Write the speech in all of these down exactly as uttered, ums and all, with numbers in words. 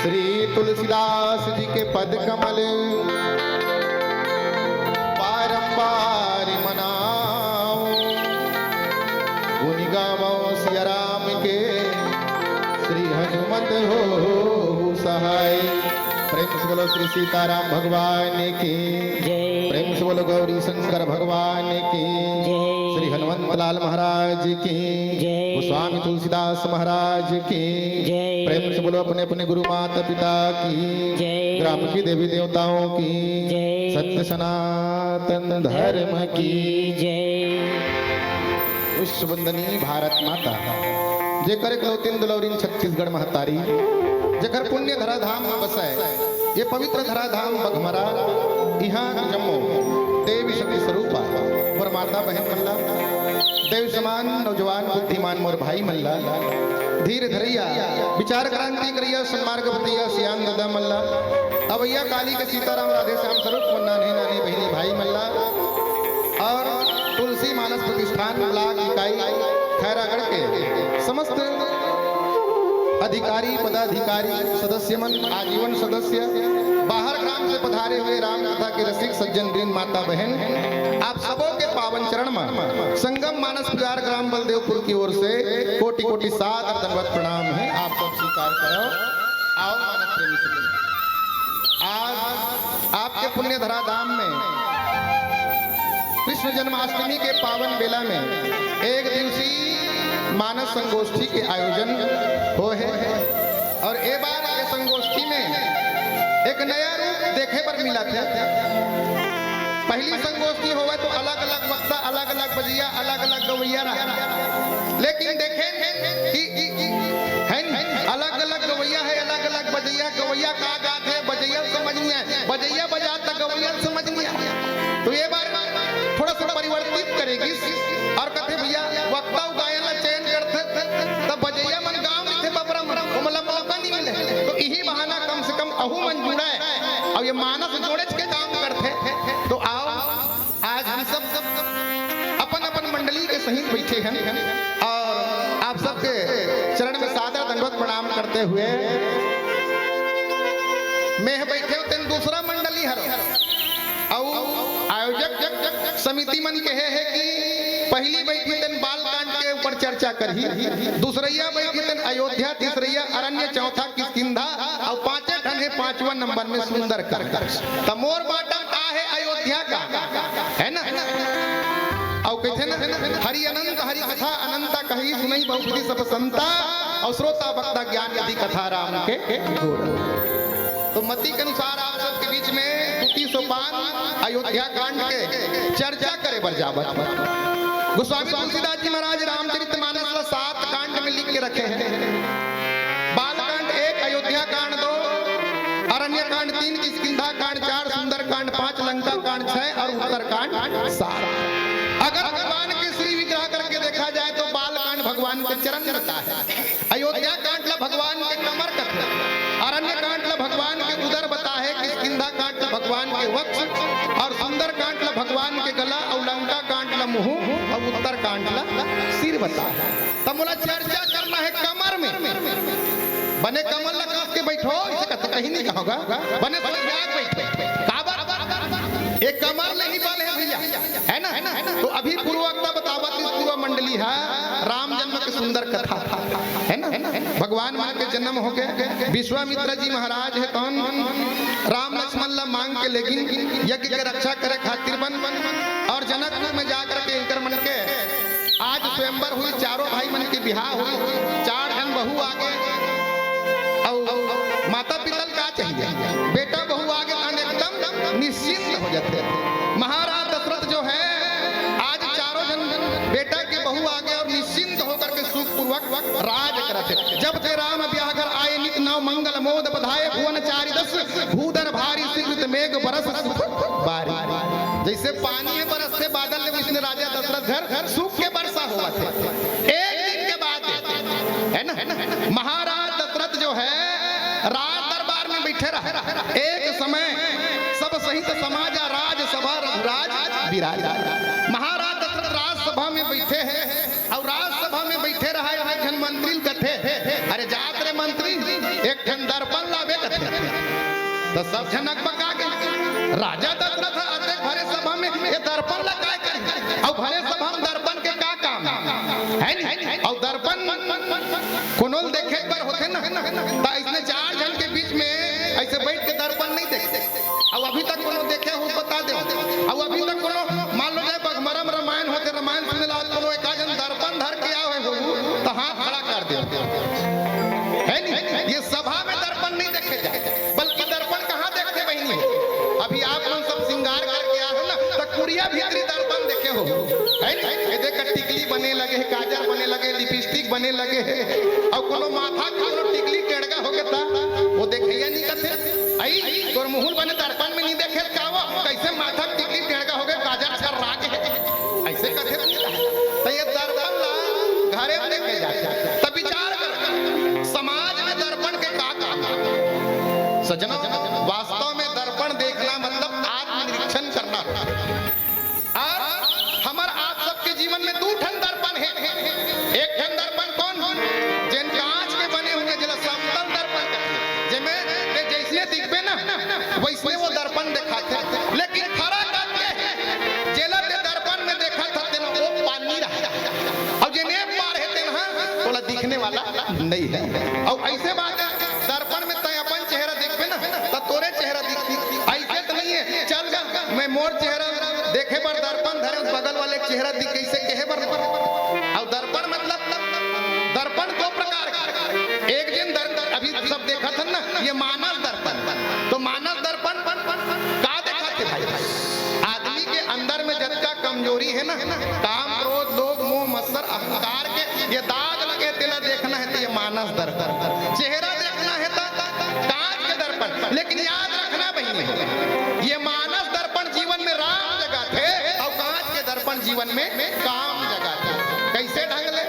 श्री तुलसीदास जी के पद कमल बारंबार मनाओ। गुण गावो सिया राम के, श्री हनुमत हो सहाय। प्रेम से बोलो श्री सीताराम भगवान की। जय। प्रेम से बोलो गौरी शंकर भगवान की। जय। श्री हनुमंत लाल महाराज की। जय। गोस्वामी तुलसीदास महाराज की। जय। प्रेम से बोलो अपने अपने गुरु माता पिता की। जय। ग्राम की देवी देवताओं की। जय। सत्य सनातन धर्म की। जय। विश्ववंदनी भारत माता, जेकर एकलौतिन दुलौरिन छत्तीसगढ़ महतारी, जेकर पुण्य धरा धाम में बसय ये पवित्र धरा धाम बघमरा, इहाँ के जम्मो देवी शक्ति स्वरूपा मोर माता बहन मन ला, देव समान नौजवान बुद्धिमान मोर भाई मन ला, धीर धरैया, विचार क्रांति करैया, सन्मार्ग बतैया सियान ददा मन ला, अवैया काली के सीताराम राधे श्याम स्वरूप मोर नान्हे नान्हे बहिनी भाई मन ला, और तुलसी मानस प्रतिष्ठान ब्लॉक इकाई खैरागढ़ के समस्त अधिकारी, पदाधिकारी, सदस्य मन, आजीवन सदस्य, बाहर ग्राम से पधारे हुए राम कथा के रसिक सज्जन वृंद, माता बहन, आप सबों के पावन चरण में संगम मानस परिवार ग्राम बलदेवपुर की ओर से कोटि कोटि सादर दंडवत प्रणाम है। आप सब स्वीकार करो, आओ मानस प्रेमी सज्जन। आज आपके पुण्य धरा धाम में कृष्ण जन्माष्टमी के पावन बेला में एक दिवसीय मानस संगोष्ठी के आयोजन होय हे और ए बार ये संगोष्ठी में एक नया रूप देखे बर मिलत हे। पहली संगोष्ठी होवय तो अलग-अलग वक्ता, अलग-अलग बजैया, अलग-अलग गवैया रहा, लेकिन देखे कि, कि, कि है अलग-अलग गवैया है, अलग-अलग बजैया, गवैया का गात है, बजैया समझ नहीं आए, बजैया बजात त गवैया समझ नहीं आए। तो ये बार थोड़ा सा परिवर्तित करेगी और कथे भैया वक्ता अउ गायन ला चयन करथे त बजैया मन गाँव में थे बबरा मन, ओमन ला मौका नहीं मिले। तो इही बहाना कम से कम अहू मन जुड़े और ये मानस जोड़ेच के काम करथे। तो आओ आज हम सब अपन अपन मंडली के सहित बैठे हैं और आप सबके चरण में सादर दंडवत प्रणाम करते हुए मैं बैठे हो तेन दूसरा मंडली हर अउ आयोजक समिति मन कहे हे कि पहली बैठी तेन बाल कांड के ऊपर चर्चा करही, दूसरैया बैठी तेन अयोध्या, तीसरैया अरण्य, चौथा किष्किंधा अउ पांचे ठन हे पांचवा नंबर में सुंदरकांड। त मोर बाटम आ हे अयोध्या का, है ना? अउ कथे ना, हरि अनंत हरि कथा अनंता, कही सुनई बहुविधि सब संता, अउ श्रोता वक्ता ज्ञान यदि कथा राम के गुण। तो मति के अनुसार आप सबके बीच में दूती सोपान अयोध्या कांड के चर्चा करे बर जावत। गोस्वामी तुलसीदास जी महाराज रामचरित मानस ला सात कांड में लिख के रखे हैं। बाल कांड एक, अयोध्या कांड दो, अरण्य कांड तीन, किष्किंधा कांड चार, सुंदर कांड पांच, लंका कांड छह और उत्तर कांड सात। अगर भगवान के श्री विग्रह करके देखा जाए तो बाल कांड भगवान के चरण रहता है। अयोध्या कांड ला भगवान के कमर कथे, अरण्य कांड ला भगवान के उदर बता है, किष्किंधा कांड ला भगवान के वक्ष और सुंदर कांड ला भगवान के गला और लंका कांड ला मुंह और उत्तर कांड ला सिर बता है। त मोला चर्चा करना है कमर में। बने कमर ला कस के बैठो, इसे कथे कहीं नहीं कहोगा। बने सोझा बैठो। काबर? ये कमर नहीं बल है भैया। है ना? तो अभी पूर्व वक्ता बतावत इस पूर्व मंडली है राम जन्म के सुंदर कथा। है ना? भगवान मन के जन्म हो गए। विश्वामित्र जी महाराज है तौन राम लक्ष्मण ला मांग के लेगिन यज्ञ के रक्षा करे खातिर बन और जनकपुर में जा करके इंकर मन के आज स्वयंवर हुई, चारों भाई मन के बिहाव हुई, चार झन बहू आगे, अउ माता पिता ल का चाहिए, बेटा बहू आगे तहन एकदम निश्चिंत हो जाथे। महाराज दशरथ जो है, आज चारों झन बेटा के बहू आगे और निश्चिंत होकर के सुखपूर्वक राज करत हे। जब ते राम ब्याह घर आए, नित नव मंगल मोद बधाए, भुवन चारि दस भूधर भारी, सुकृत मेघ बरस सुख बारी। जैसे पानी है बरसथे बादल ले, वैसने राजा दशरथ घर सुख के वर्षा होवत हे। एक दिन के बाद, है ना, महाराज दशरथ जो है राज दरबार में बैठे रहे। एक समय सब सहित समाजा, राजसभा रघुराज विराज। महाराज दशरथ राजसभा में बैठे हैं और राजसभा में बैठे रहा, एक झन मंत्री ल कथे, "अरे जात रे मंत्री, एक ठन दर्पण लाबे, त सब झन अकबका गे। राजा दशरथ ह अतेक भरे सभा में ये दर्पण ला काय करही? अउ भरे सभा में दर्पण के का काम? है नी? अउ दर्पण कोनो ल देखे बर होथे ना, त अइसने चार झन के बीच में अइसे बइठ के दर्पण नइ देखे। अउ अभी तक कोनो देखे हो बता दे। अउ अभी तक कोनो मान लो जाए बघमरा म रामायण होथे, रामायण सुने ला कोनो एक झन दर्पण धर के आए हो त हाथ खड़ा कर दे। है नी? ये सभा में दर्पण नइ देखे जाए, बल्कि दर्पण कहाँ देखथे बहिनी हो? अभी आप मन सब श्रृंगार करके आए हो ना, त कुरिया भीतरी दर्पण देखे हो, है नी? ये देख टिकली बने लगे हे, काजर बने लगे, लिपस्टिक बने लगे हे, अउ कोनो माथा के कोनो टिकली टेढ़गा होगे त वो देखइया नइ कथे, "अई, तोर मुँह ल बने दर्पण में नइ देखे का वो? कइसे माथा के टिकली टेढ़गा होगे, काजर छर्रा गे हे?" अइसे कथे त ये दर्पण ला घरे में देखे जाथे। त विचार कर, समाज में दर्पण के का काम हे? सजनो, वास्तव में दर्पण देखना मतलब आत्मनिरीक्षण करना होथे। अउ हमर आप सबके जीवन में दू ठन दर्पण हे। एक ठन दर्पण कोन? जेन कांच के बने हुए, जेला समतल दर्पण कथे, जेमे ते जइसने दिखबे ना, वइसने वो दर्पण देखाथे। लेकिन फरक अतके हे, जेला ते दर्पण में देखत हस, तेन ओ पार नइ रहय। अउ जेन ए पार हे, तेन ह ओला दिखने वाला नइ हे। अउ अइसे बात हे, दर्पण में तैं अपन चेहरा देखबे ना, त तोरे चेहरा दिखही। अइसे त नइ हे, चल गा, मैं मोर चेहरा देखे बर दर्पण धरे, बगल वाले के चेहरा दिख कइसे कहे बर। अउ दर्पण मतलब, दर्पण दो प्रकार के। एक जेन दर-, अभी सब देखत हन ना, ये मानस दर्पण। तो मानस दर्पण का देखाथे भाई? आदमी के अंदर में जतका कमजोरी हे ना, काम, क्रोध, लोभ, मोह, मत्सर, अहंकार के ये दाग लगे, तेला देखना हे त ये मानस दर्पण। चेहरा देखना हे त कांच के दर्पण। लेकिन याद रखना बहिनी हो, ये मानस दर्पण जीवन में राम जगाथे अउ कांच के दर्पण जीवन में काम जगाथे। कइसे ढंग ले?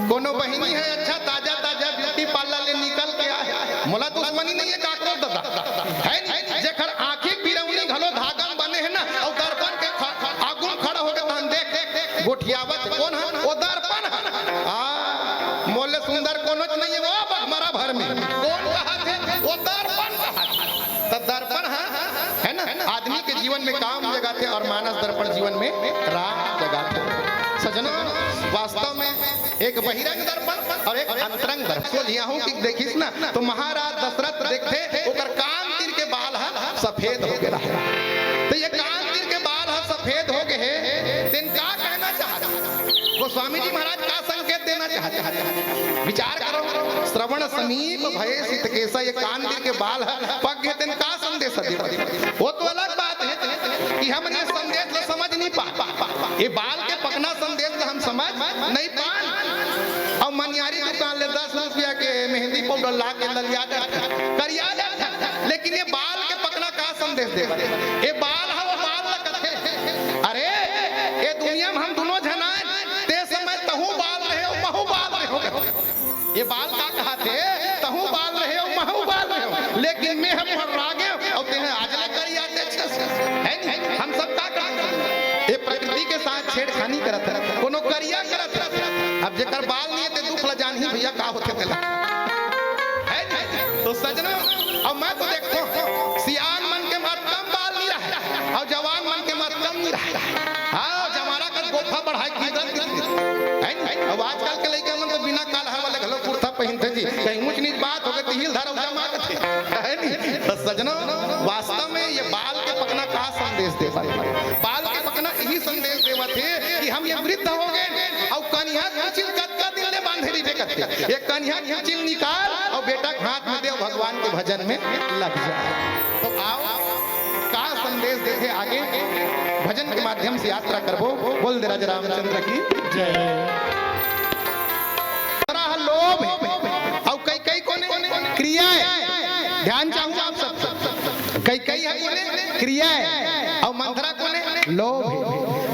कोनो बहिनी हे, अच्छा ताजा ताजा ब्यूटी पार्लर ले निकल के आए, मोला दुश्मनी नइ हे काकरो ददा, है नी? जेकर आँखी बिरौनी घलो धागा म बने हे ना, अउ दर्पण के ख-, आगू म खड़ा होके तहन देख, देख, देख, गोठियावत कोन हे? ओ दर्पण हे। आ, मोले सुंदर कोनोच नइ हे, वो बघमरा भर में। कोन कहाथे? ओ दर्पण कहाथे। त दर्पण ह, है ना, आदमी के जीवन में काम जगाथे अउ मानस दर्पण जीवन में राम जगाथे। सजनो, वास्तव में एक बहिरंग दर्पण अउ एक अंतरंग दर्पण। सोझियाहू के देखिस ना, त महाराज दशरथ देखथे, ओकर कान तीर के बाल ह सफेद हो गे हे। त ये कान तीर के बाल ह सफेद हो गे हे, तेन का कहना चाहत हे? गोस्वामी जी महाराज का संकेत देना चाहत हे? विचार करो, श्रवण समीप भए सित केसा, ये कान तीर के बाल ह पक गे, तेन का संदेश देवत हे? वो तो अलग बात हे कि हमन ये संदेश ल समझ नइ पान। ये बाल के पकना संदेश ल हम समझ नइ पान। अउ मनियारी दुकान ले दस रुपया के मेहंदी पाउडर ला के ललिया जाथे, करिया जाथे, लेकिन ये बाल के पकना का संदेश देवत हे? ये बाल ह वो बाल ल कथे, अरे, ये दुनिया में हम दूनों झन आएन, ते समय तहूँ बाल रहे अउ महूँ बाल रहे हो। ये बाल का कहाथे? तहूँ बाल रहे अउ महूँ बाल रहे हो, लेकिन मैं ह फर्रा गेंव अउ तें ह आज ले करिया देथे। है नी? हम सब का करत हन? ये प्रकृति के साथ छेड़खानी करत हन। कोनो करिया करत हन। अब जेकर बाल नइ हे, ते दुख ल जानही भइया, का होथे तेला। है नी? तो सजनो, अब मैं तो देखथों, सियान मन के मत कम बाल नइ रहय, अउ जवान मन के मत कम नइ रहय। हाँ, जमाना कर गोफा बढ़ाए के दन दिखथे। है नी? अब आजकल के लइका मन तो बिना कॉलर वाले घलो कुर्ता पहिनथे जी। कहीं ऊंच नीच बात होगे, तिही ल धर अउ जमा देथे। है नी? त सजनो, वास्तव में ये बाल के पकना का संदेश देवत हे? बाल के पकना इही संदेश देवत हे कि हम ये वृद्ध हो गे अउ कनिहा कुचिल कतका दिन ले बांधे रहिबे करथे। ये कनिहा कुचिल निकाल अउ बेटा के हाथ में दे अउ भगवान के भजन में लग जा। तो आओ, का संदेश देथे आगे, भजन के माध्यम से यात्रा करबो। बोल दे राजा रामचंद्र की जय। दूसरा ह लोभ हे, अउ कई कई कोने क्रिया हे। ध्यान चाहूँ आप सब, कई कई ह कोने क्रिया हे, अउ मंथरा कोने लोभ हे।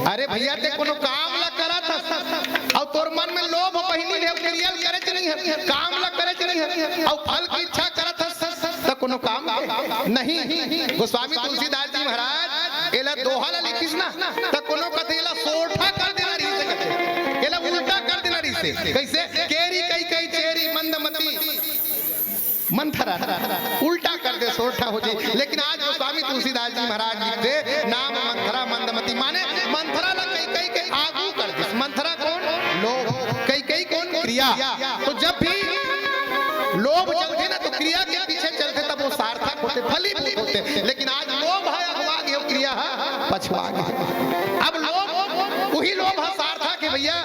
अरे भइया, ते कोनो काम ला करत हस, अउ तोर मन में लोभ पहिली हे, क्रिया ल करे च नइ हे, काम ला करे च नइ हे, अउ फल के इच्छा करत हस, त कोनो काम के नहीं। गोस्वामी तुलसीदास जी महाराज एला दोहा ला लिखिस ना, त कोनो कथे एला सोरठा कर देना रहिस हे, कथे एला उल्टा कर देना रहिस हे। कइसे? केरी कई कई चेरी मंदमती, मंथरा उल्टा कर दे, सोरठा हो जाए। लेकिन आज गोस्वामी तुलसीदास जी महाराज लिखथे, नाम मंथरा मंदमती, माने मंथरा ला कैकई के आगू कर दे। मंथरा कौन? लोभ। कैकई कौन? क्रिया। तो जब भी लोभ चलथे ना, तो क्रिया के पीछे चलथे, तब वो सार्थक होथे, फलीभूत होथे। लेकिन आज लोभ हे, अगवा गे, क्रिया हे, पछवा गे। अब लोभ, वही लोभ हे सार्थक हे भैया।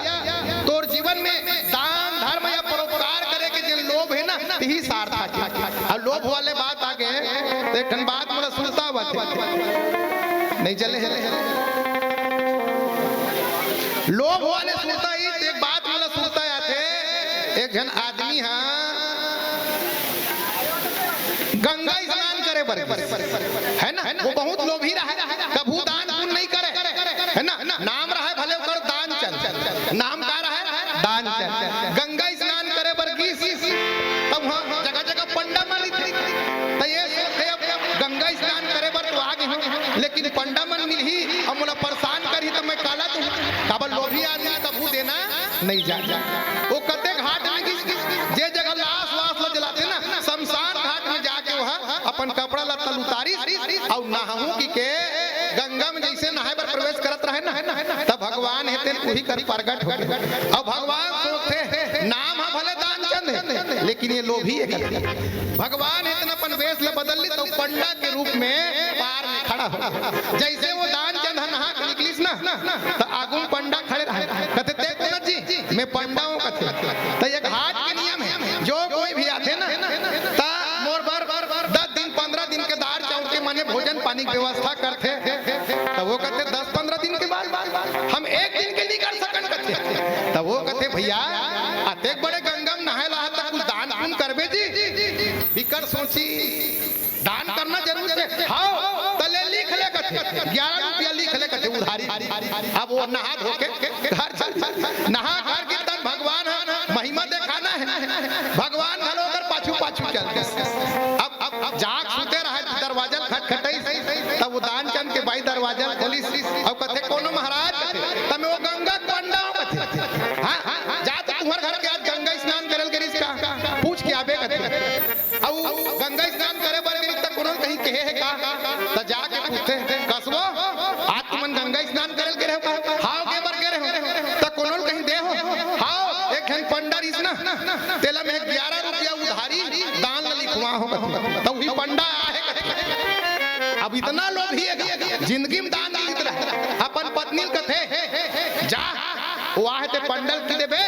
तोर जीवन में दान धर्म या परोपकार करे के जेन लोभ हे ना, तिही सार्थक हे। अब लोभ वाले बात आ गे, तो एक ठन बात मोला सुरता आवत हे, नहीं चले हे। लोभ वाले सुरता ही, तो एक बात मोला सुरता आथे। एक झन आदमी हा गंगा स्नान करे बर गे, है ना, वो बहुत लोभी रहा, कभू दान पुण्य नहीं करे, है ना। नाम रहा भले ओकर दान चंद, नाम का रहा? दान चंद। गंगा स्नान करे बर गिस, तब वहाँ जगह जगह पंडा मन रहिथे। त ये सोचथे, अब गंगा स्नान करे बर तो आ गे हूँ, लेकिन पंडा मन मिलही अउ मोला परेशान करही, त मैं काला दूँ? काबर, लोभी आदमी कभू देना नहीं जाने। वो कते घाट में गिस, जे जगह लाश वास ला जलाथे ना, शमशान घाट में जाके वो अपन कपड़ा लत्ता ल उतारिस अउ नहाहूँ कहिके गंगा में जैसे नहाए बर प्रवेश करत रहे ना, तब भगवान हे तेन उही कर प्रगट हो गे। अउ भगवान सोचथे, नाम हा भले दानचंद हे, लेकिन ये लोभी हे। भगवान हे तेन अपन वेश ला बदल लिस, त पंडा के रूप में पार में खड़ा हो गे। जैसे वो दानचंद हा नहा के निकलिस ना, त आगू में पंडा खड़े रहे, कथे, ते कोन जी? मैं पंडा हूँ, कथे। त ये घाट के नियम हे, जो कोई भी आथे ना, त मोर बर दस दिन, पंद्रह दिन के दार चाउर के माने भोजन पानी के व्यवस्था करथे। त वो कथे, दस पंद्रह दिन के बाद हम एक दिन के नहीं कर सकन, कथे। त वो कथे, भैया, अतेक बड़े गंगा में नहाए ला आए हस, त कुछ दान पुण्य करबे जी। बिकट सोचिस, दान करना जरूरी हे। हव, त ले लिख ले, कथे, ग्यारह रुपया लिख ले, कथे, उधारी। अब वो नहा धो के घर चल, नहा घर के तब भगवान हे, महिमा देखाना हे। भगवान घलो ओकर पाछू पाछू चल दिस। अब, अब, अब जाग सुते रहे, दरवाजा ल खटखटाइस, तब वो दानचंद के बाई दरवाजा ल खोलिस अउ कथे, कोन हो महाराज, कथे। त मैं वो गंगा के पंडा हूँ, कथे। हाँ, हाँ, जा तो तुम्हर घर के आज गंगा स्नान करे ल गे रिहिस का, पूछ के आबे, कथे। अउ गंगा स्नान करे बर गे रिहिस, त कोनो ल कहीं कहे हे का? त जाके पूछथे, कस वो, आज तुमन गंगा स्नान करे ल गे रहेव का? हव, गे बर गे रहेंव। त कोनो ल कहीं दे हव? हव, एक झन पंडा रिहिस ना, तेला मैं ग्यारह रुपया उधारी दान ल लिखवाए हंव, कथे। त उही पंडा आहे, कथे। अब इतना लोभी हे गा, जिंदगी में दान नहीं देत रहे। अपन पत्नी ल कथे, जा, वो आहे ते पंडा ल कहि देबे,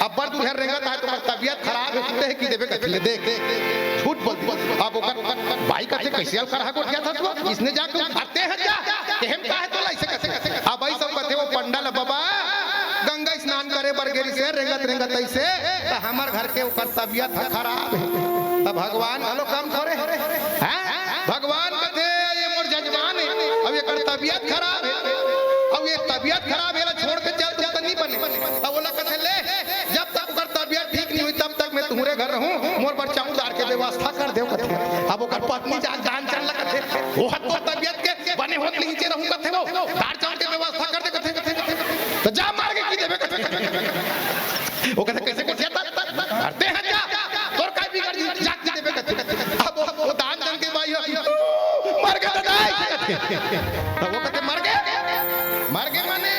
अब्बड़ दूरिहा रेंगत हे, तोर तबियत खराब हे, ते कहि देबे, कथे, ले देख, झूठ बोल दिस। अब ओकर बाई कथे, कइसे अलकरहा गोठियाथस वो, इसने जाके उधार दे हस का, केहेंव का हे तोला, अइसे कथे। अब बाई सब कथे वो पंडा ल, बबा, गंगा स्नान करे बर गे रिहिसे, रेंगत रेंगत अइसे, त हमर घर के ओकर तबियत ह खराब हे। त भगवान घलो कम थोरे हे। हैं? भगवान कथे, ये मोर जजमान हे, अउ एकर तबियत खराब हे, अउ ये तबियत खराब हे, एला छोड़ के चल दूँ त नहीं बने। त ओला कथे, ले, जब तक ओकर तबियत ठीक नहीं होही, तब तक मैं तुम्हरे घर रहूँ, मोर बर चाउर दार के व्यवस्था कर देव, कथे। अब ओकर पत्नी जा, दानचंद ल कथे, वो ह तोर तबियत के बने होत नहीं चे रहूँ, कथे, वो दार चाउर के व्यवस्था कर दे, कथे, कथे, कथे। त जा मार के कहि देबे, कथे। वो कथे, कइसे गोठियाथस? अरे ते ह जा, तोर काय बिगड़ गे, जा कहि देबे, कथे। अब वो, वो दानचंद के बाई ह, मर गे दादा, अइसे कथे। त वो कथे, मर गे? मर गे माने?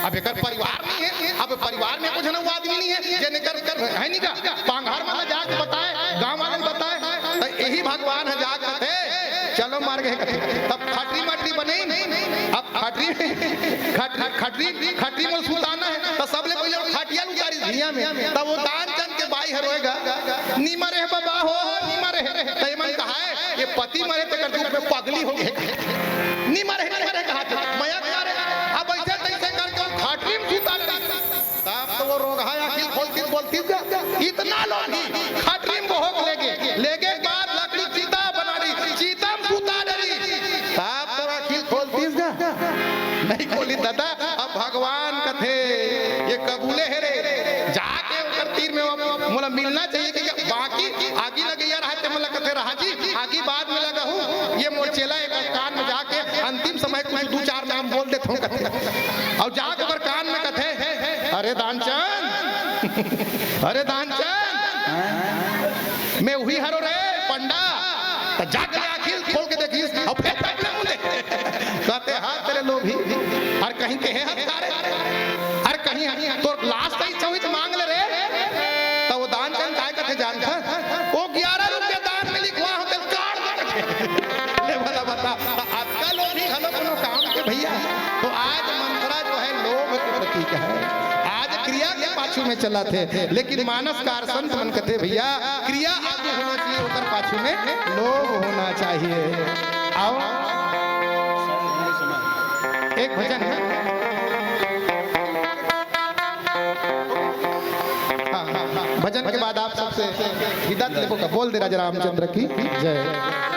अब एकर परिवार नहीं हे, अब परिवार में कुछ ना, वो आदमी नहीं हे, जेन एकर हे नहीं का, पांगहर मन ल जाके बताए, गांव वाले ल बताए, त इही भगवान ह जाके कथे, चलो मर गे, कथे। तब खटरी मटरी बनाइन, अब खटरी, खटरी, खटरी, खटरी म सुताना हे, त सबले पहिले वो खटिया ल उतारिस भुइयां में, तब वो दानचंद के बाई ह रोए गा, नी मरे हे बबा हो, नी मरे हे। त एमन कहाय, ये पति मरे तेकर दुख में पगली हो गे, नी मरे हे, नी मरे हे कहाथे, मयक मारे। अब अइसे तइसे करके वो खटरी म सुता रहिस। तब तो वो रोगहा आँखी ल खोलतिस, बोलतिस गा, इतना लोभी, खटरी म बोहो के लेगे, लेगे के बाद लकड़ी चिता बना दिस, चिता म सुता डरिस। तब तो आँखी ल खोलतिस गा, नहीं खोलिस दादा। अब भगवान कथे, ये कबूले हे रे, जाके ओकर तीर में वो मोला मिलना चाहिए, कि बाकी आगी लगइया रहा ते मोला कथे, रहा जी, आगी बाद में लगाहूँ, ये मोर चेला एक कान में जाके अंतिम समय कुछ दू चार नाम बोल देथों, कथे। अउ जाके ओकर कान में कथे, अरे दानचंद, अरे दानचंद, मैं उही हरो रे पंडा। त जाके आँखी खोल के देखिस, अउ फेर पटना मुंदे। कहते, "हाँ, तेरे लोभी।" अउ कहीं कहे, "हत का रे?" अउ कहीं, "तोर लाश त इच्छा होही त मांग ले रे।" त ओ दान कन काय कथे जानथस? ओ ग्यारह रुपया दान में लिखवा होते काट दे। ले भला बता, त अतका लोभी घलो कोनो काम के भैया? तो आज मंथरा जो है लोभ के प्रतीक है। आज क्रिया के पाछू में चलत हे, लेकिन मानसकार संत मन कथे भैया, क्रिया आगे होना चाहिए, ओकर पाछू में लोभ होना चाहिए। आओ, एक भजन है। हाँ, हाँ, हाँ। भजन के बाद आप सबसे विदा लेबो का। बोल दे राजा रामचंद्र की जय।